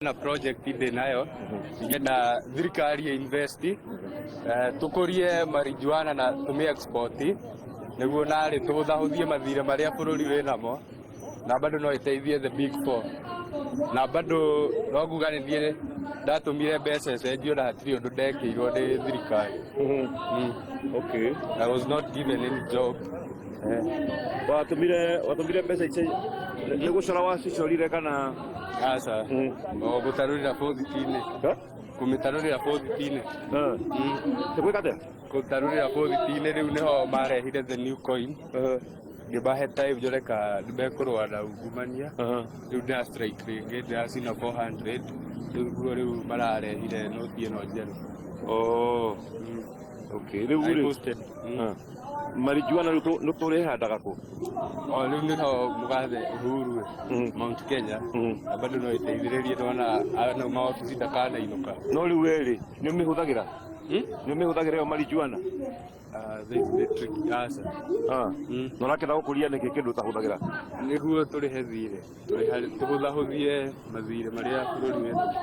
Na project ndĩ nayo ingĩenda thirikari ĩ invest, tũkũrie marijuana na tũmĩ export nĩguo narĩ tũhũthahũthie mathirĩ marĩa bũrũri wĩ namo, na bado no ĩteithie the big four. Na bado no nguga nĩ niĩ ndatũmire mbeca icenjio na hatirĩ ũndũ ndekĩirwo nĩ thirikari. I was not given any job. Watũmire mbeca ici nĩ gũcora wacicorire kana? Aca. O gũtarũrĩra bũthiti-inĩ. Eh? Kũmĩtarũrĩra bũthiti-inĩ. Nĩ gwĩka atĩa? Gũtarũrĩra bũthiti-inĩ, rĩu nĩho marehire the new coin. Ngĩmahe time njore ka nĩmekũrũa na ungumania. Rĩu ndĩra strike rĩngĩ, ndĩracina 400 rĩu guo rĩu mararehire noti ĩno njerũ. Oh. Okay, rĩu I rĩ posted. Marijuana rĩu nĩ tũrĩhandaga kũ? O rĩu nĩho mũgathe Uhuru, Mount Kenya, na bado no ĩteithĩrĩrie ndona ana maobici ndakanainũka. No rĩu we rĩ, nĩ ũmĩhũthagĩra? Nĩ ũmĩhũthagĩra ĩyo marijuana? Ah, the trick, aca. Na ũrakĩenda gũkũria nĩkĩ kĩndũ ũtahũthagĩra? Nĩguo tũrĩhe thirĩ, tũhũthahũthie mathirĩ marĩa bũrũri wĩnamo.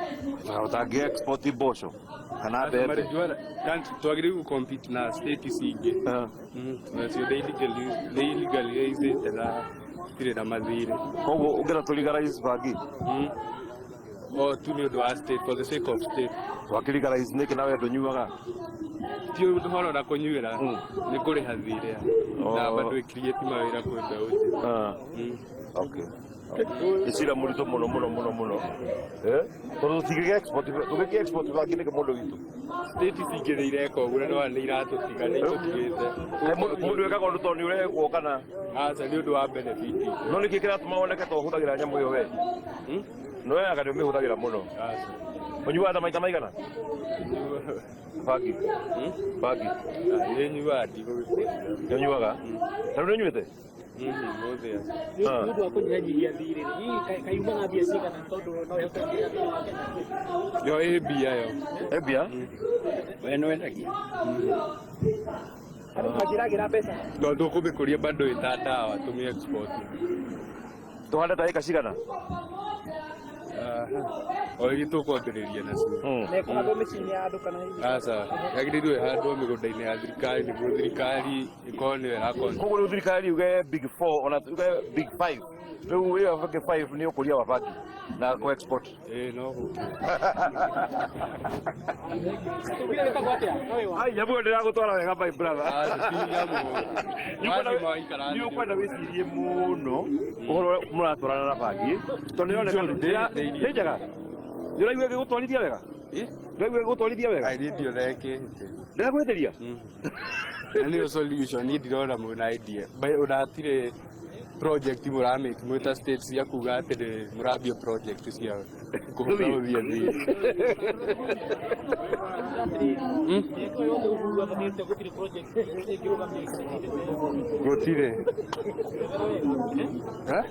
Na ũtangĩ export mboco kana mbembe? Marijuana twagĩrĩirwo compete na state ici ingĩ. Nacio nĩ illegalized na citirĩ na mathirĩ. Koguo ũngĩenda tũ legalize bangi? O tu nĩ ũndũ wa state, for the sake of state. Wakĩ legalize nĩkĩ na we ndũnyuaga? Ti ũhoro na kũnyuĩra, nĩ kũrĩha thirĩ na bado ĩ create mawĩra kwĩ mbeũ njĩthĩ. Okay. Nĩ cira mũritũ mũno mũno mũno mũno. Eh? Tondũ tũtingĩgĩ export, tũngĩkĩ export bangi nĩkĩ mũndũ witũ? State ici ingĩ nĩ ireka ũguo na nĩwona nĩ iratũtiga, nĩ itũtigĩte. Kaĩ mũndũ ekaga ũndũ tondũ nĩ ũrehwo kana? Aca, nĩ ũndũ wa benefit. No nĩkĩ kĩratũma woneke to ũhũthagĩra nyamũ ĩyo we? Hmm? No weaga nĩ ũmĩhũthagĩra mũno. Aca. Ũnyuaga ta maita maigana? Bangi. Bangi. Nĩ nyuaga, ndigũgĩkũria. Nĩ ũnyuaga? Na rĩu nĩ ũnyuĩte? Mũthĩ aca. Nĩ ũndũ wa kũnyihanyihia thirĩ, hihi kayumaga mbia cigana tondũ no ĩhote kũingĩra thĩinĩ wa Kenya? Yo ĩ mbia yo. Ĩ mbia? We nĩ wendagia? Andũ manjĩragĩra mbeca. Tondũ tũkũmĩkũria bado ĩta ndawa tũmĩ export. Tũhande ta ĩka cigana? Aha. O iria tũkwambĩrĩria nacio. Na ĩkũhandwo mĩciĩ-inĩ ya andũ kana hihi? Aca, yagĩrĩirwo ĩhandwo mĩgũnda-inĩ ya thirikari nĩguo thirikari ĩkorwo nĩyo ĩra Koguo rĩu thirikari yuge big four, ona yuge big five. Rĩu ĩyo big five nĩ ũkũria wa bangi na kũ export. Ĩĩ, no gũkũ. Tũmbire wĩtagwo atĩa? No wĩ wa? Ai, nyamũ ĩyo ndĩragũtwara wega, my brother. Aca, ti nyamũ. Wathi maikara Nĩ ũkwenda wĩcirie mũno ũhoro ũrĩa mũratwarana na bangi tondũ nĩ Njũru, ĩroneka nĩ njega. Nĩ ũraigua ĩgĩgũtwarithia wega? Ĩ? Ndĩraigua ĩgĩgũtwarithia wega? Ai, niĩ ndiona ĩkĩhĩte. Ndĩrakwĩhĩtĩria? Na nĩyo solution, niĩ ndirona mwĩna idea. Ona hatirĩ project mũramake mwĩ ta state cia kuga atĩ nĩ mũrambia project cia kũhũthahũthia thirĩ. Mĩaka ĩyo yothe Uhuru athanĩte gũtirĩ project ĩngĩrũgamia ihinda Gũtirĩ. Eh?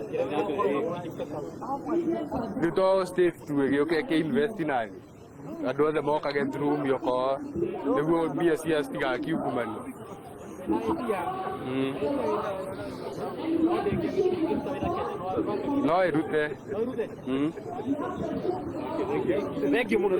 Rĩu to state tu ĩgĩũke ĩkĩ invest nani andũ othe mokage through mĩoko nĩguo mbia cia citigakiungumanie. No ĩrute. Thank you mũno.